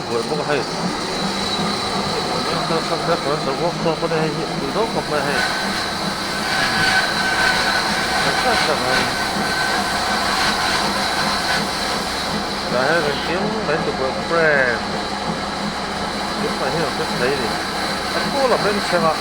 buai bawk a hei workshop a nia hei hi pui dawn khawp mai a hei tah hian engkim mai tukverh frame engkim mai hi a rawn hre thei a ni a khawl a bengchheng a.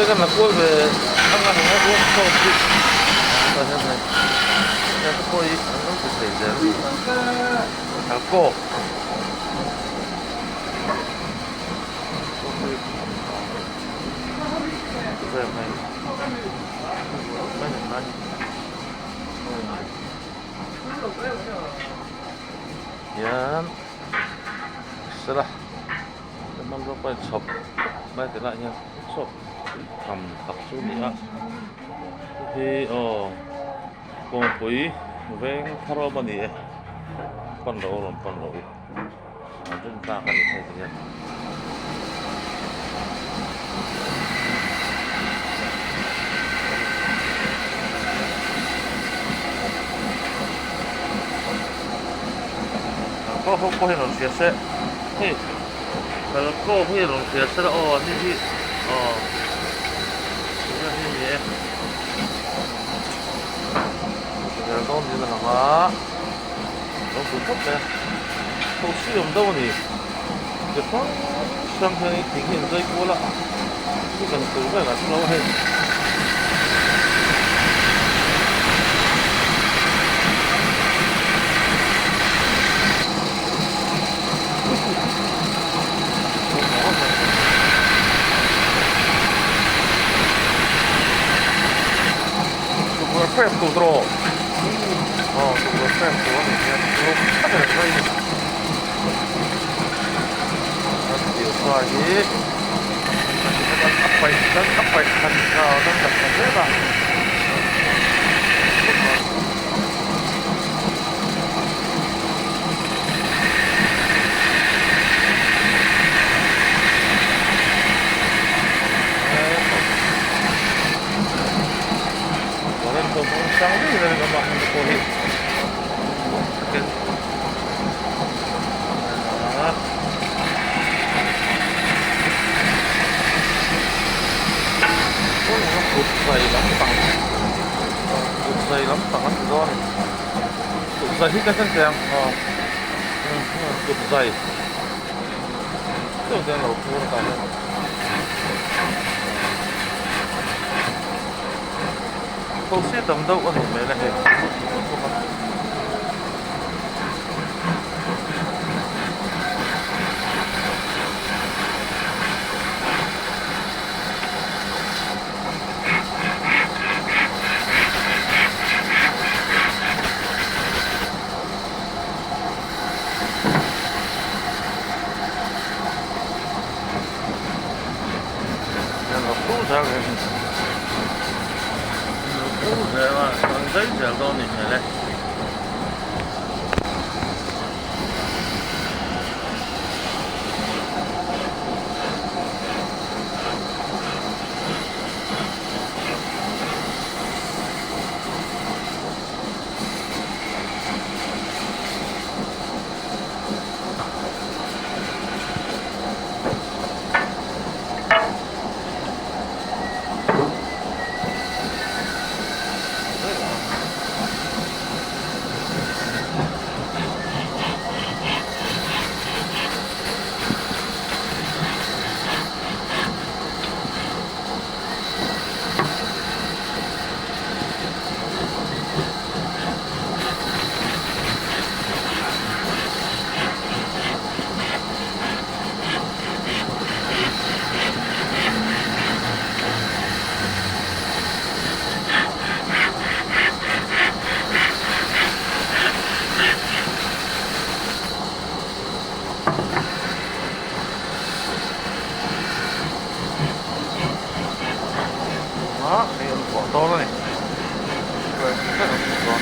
Kan la kual ve ang a heng workshop hi tah hian hei heng te pawh hi an lo ti thei zel a ni. Hian sela hmanrua pawh a inchhawp mai ti lai hian chhawp tham tak chu a ni a hei hi aw kawngpui veng thar awm a ni e pan rawh u rawn pan rawh u. An rin tlak a ni thei ti hian. Kalkaw ho pawh hi rawn hria se hei kalkaw hi rawn hria se la aw ani hi aw tuna hi a ni e zel dawn niin a lang a. Lo pui khawp mai a, thosi awm deuh a ni. Chi hrang hrang hian in thing hi an zai kual a, chu kan tur velah chu lo a hei. Tukverh frame tur tawh. Aw tukverh frame tur a nih hian lum tak a ni mai a ni. A thir sa hi a paih dan a paih khat dan tak tak zel a. Current pawh hmang sang deuh in a rinawm a hemi pawh hi takin ahh kut zai lampang kut zai lampang an ti dawn a ni kut zai hi kan thei ang aw kut zai deuh te an lo phur a tah hian. Thosi tam deuh a nih hmel a hei bawk a. Zai zel dawn ni hmel e. Ah, hei an vuah dawn a ni. vek an hmu dawn.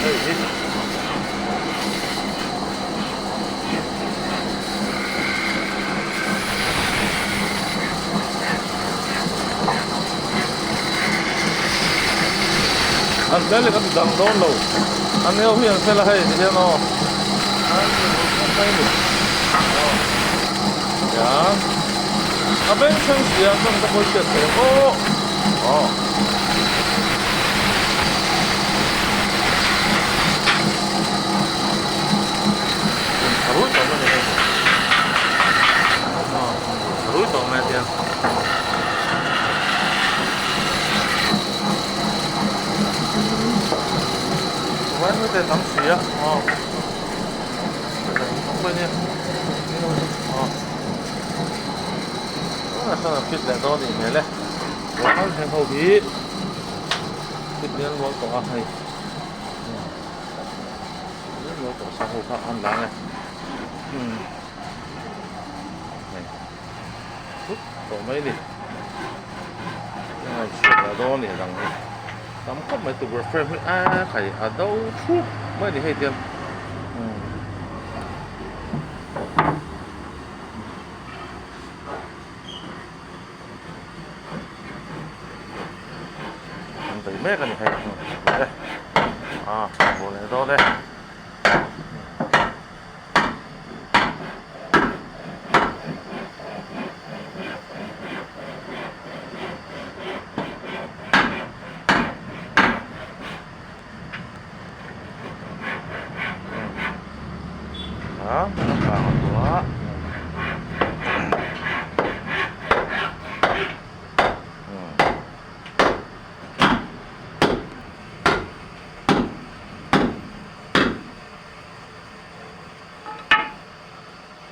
Hei hi. An fel hi kan ti dang dawn lo an neu hi an fel a hei ti hian aw an ti hmuh khawp mai a ni aw tiang a beng thleng si a chuan ka pawi hriat theih ang aw aw. Tharui tawh mai a ni hei aw tharui tawh mai a tiang. Vai te tam si a aw tunah sawn an fit leh dawn anih hmel e ruahman thleng ho hi fit nel nual tawh a hei nel nual tawh sa ho kha an lang e hei. Thut tawh mai ni. Heng chhuak lah dawn a ni dang hi. Tam khawp mai tukverh frame hi a khai a do thup mai a ni hei tiang. An bei mek a ni hei. A hmu leh dawn e.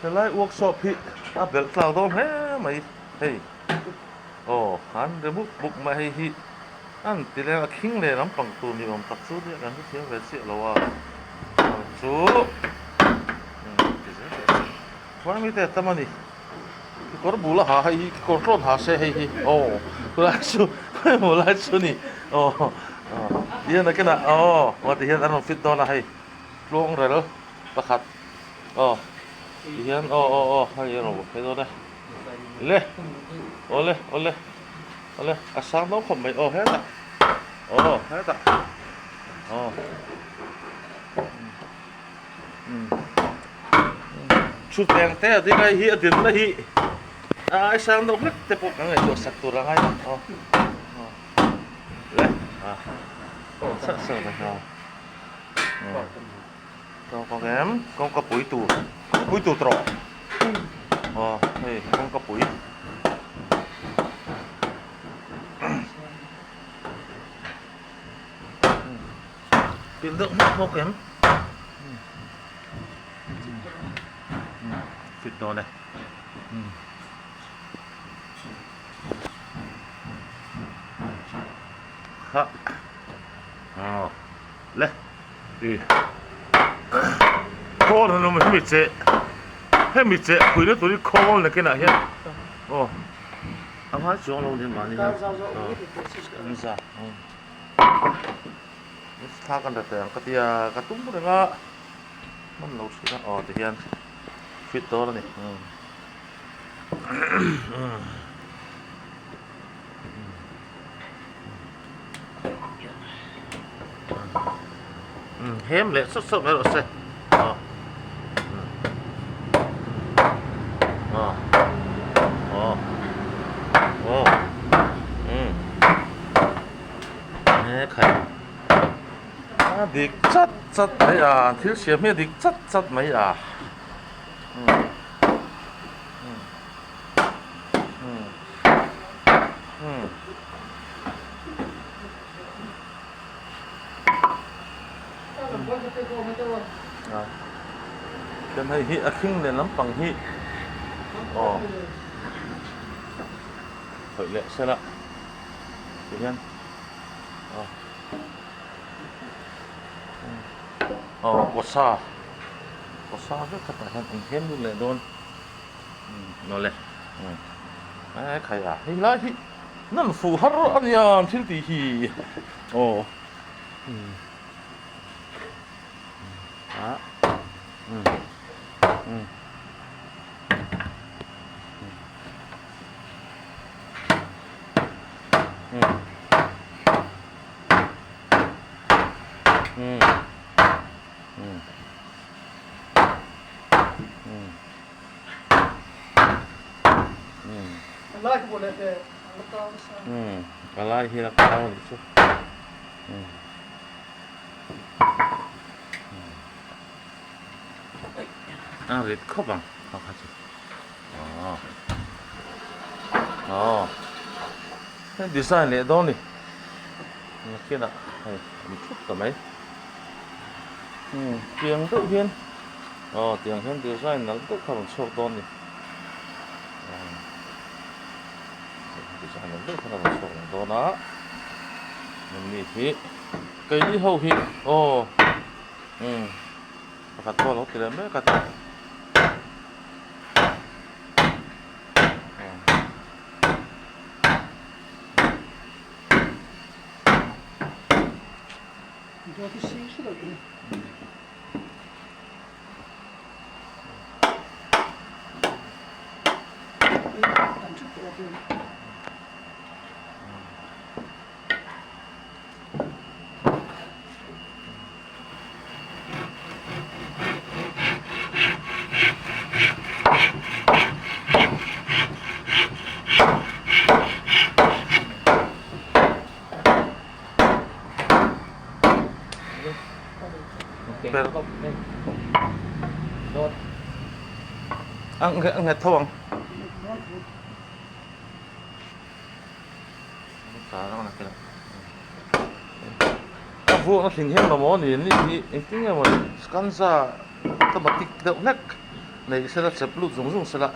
Helai workshop hi a belh tlang dawn hle mai hei aw an ri mup mup mai hei hi an ti leng a khing leh lampang tur ni awm tak chu nia kan hrethiam ve chiah lo a ang chu ti zel teh se khuai mai te a tam a ni kekawr bul a ha hei hi kekawr tlawn ha se hei hi aw khulai chu khawimaw lai chu ni aw tihian a kenah aw tihian an rawn fit dawn a hei. Tluang rel pakhat aw ti hian aw aw aw hei a rawn phei dawn e le awle awle awle a sang dawn khawp mai aw hetah aw hetah aw thutthleng te a ding a hei hi a dinna hi a ai sang deuh hlek te pawh kan ngaihtuah sak tur a ngai a aw le a sak sak mai a. Kawng em kawngka pui tur pui tur tawh aw hei kawngka pui pilh deuh hmak bawk em fit dawn e. Ha aw le i khawl han awm hemi cheh hemi cheh phuina tur hi khawl nakinah hian aw a ngai chuang lo nia mahni hian aw an za thla kan rat ang ka tia ka tum reng a hman lo thin a aw tihian fit dawn a ni. Hem leh sawt sawt mai rawh se aw aw aw aw he khai a dik chat chat mai a thil siam hi a dik chat chat mai a. Chuan hei hi a hring leh lampang hi aw khawih leh sela tihian aw aw kawsa kawsa vek khatah hian enghem lut leh dawn. Awle e khai a hei lai hi nan fuh har a nia an thil tih hi aw a A lai hi a kau a nih chu. A rit khawp ang kha kha chu. Aw. Heng design leh dawn ni. Nakinah hei an thup ta mai. Tiang deuh hian aw tiang hian design nalh deuh kha rawn chhuak dawn ni. Design nalh deuh kha rawn chhuak leh dawn a. Hemi hi keini ho hi aw pakhat pawh a lo ti leh mek a. A nghet tho ang. A vuakna thing hian mamawh a ni ni hi engtin nge maw skanza automatic deuh hlek neih sela chep lut zung zung sela.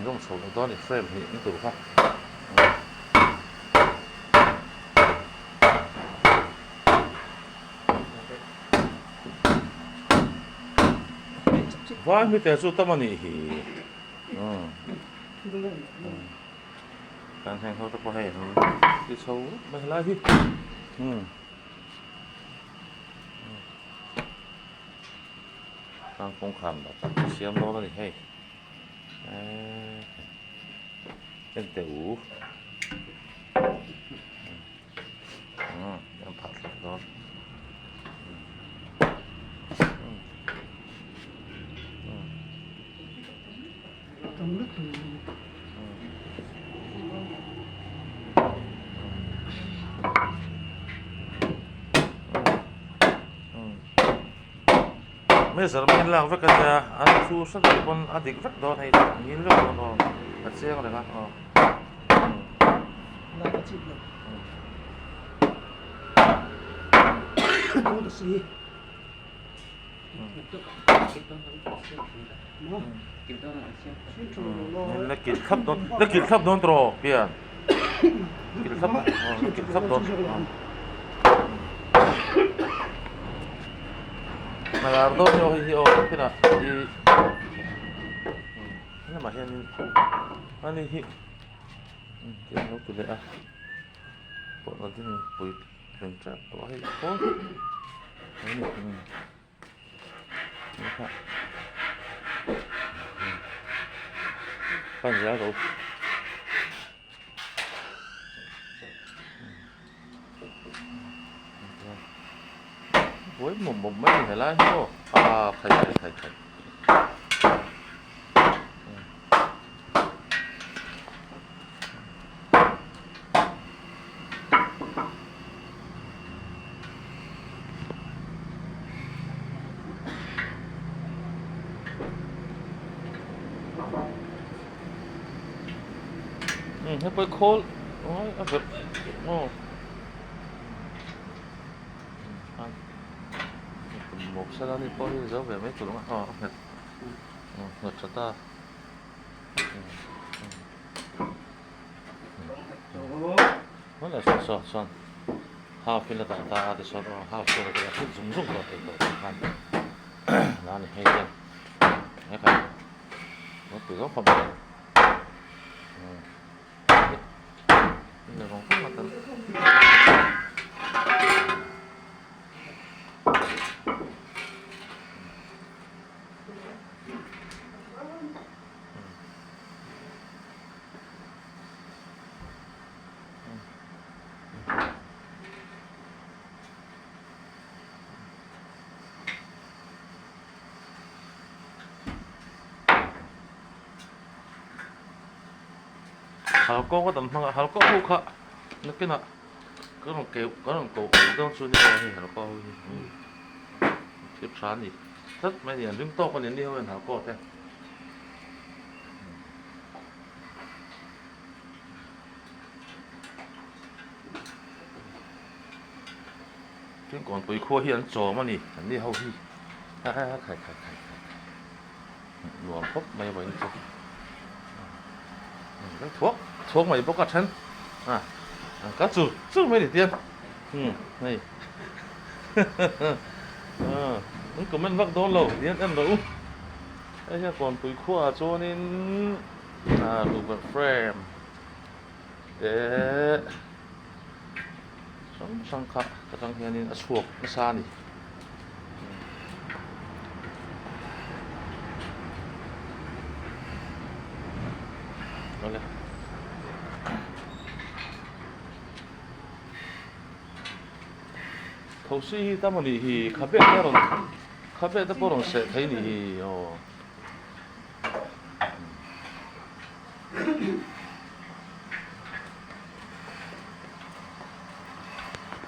Rawng chho loh dawn i frame hnih na tur kha. Vai hmite chu tam a nih hi. Kan heng ho te pawh hei an ti chho rup mai helai hi. Tlang kawngkhar lah tak a siam dawn a ni hei. Eee en teh u. An phah thlak dawn. Measurement lak vek a nia an thu hre tak pawn a dik vek dawn hei ngil vek dawn aw a chiang reng a aw. La kilh thlap dawn la kilh thlap dawn tawh pian kilh thlap la kilh thlap dawn hnalar dawn hi aw hei hi aw kinah i helamah hianin ani hi tiang lo ti leh a pawh a ding pui tling tep tawh a hei khawl hi Pan zel rawh u. Buai mawp mawp mai a ni helai hi aw ah khai khai khai khai. Hei pawh hi khawl. Aw a verh aw mawp sela ni pawh hi zo ve mai tur ang a aw a nghet nghet tha ta. Saw saw chuan half in a dah ta a tichuan aw half chuan a hrit zung zung tawh thei tawh tih khan a ni hei hian he kha ropui zawng khawp mai a rawng vang a tel. Halkaw ka tam hmang a halkaw ho kha nakinah ka rawn keuh ka rawn koh dawn chu ni aw hei halkaw ho hi thil tha a ni tlat mai a ni an ring tawk a ni an ni ho hian halkaw te. Tin kawnpui khua hi an chawm a ni an ni ho hi a a khai khai khai khai nuam khawp mai a vawiin chu kan thuak thuak mai bawk a then a an kal chur chur mai ni tiang um hei an comment vak dawn lo tiang en rawh u hei hian kawnpui khuaah chuanin ah tukverh frame te hrang hrang kha ta tang hianin a chhuak nasa a ni. Awle. Thosi hi tam a nih hi khabe te rawn khabe te pawh rawn seh thei a nih hi aw.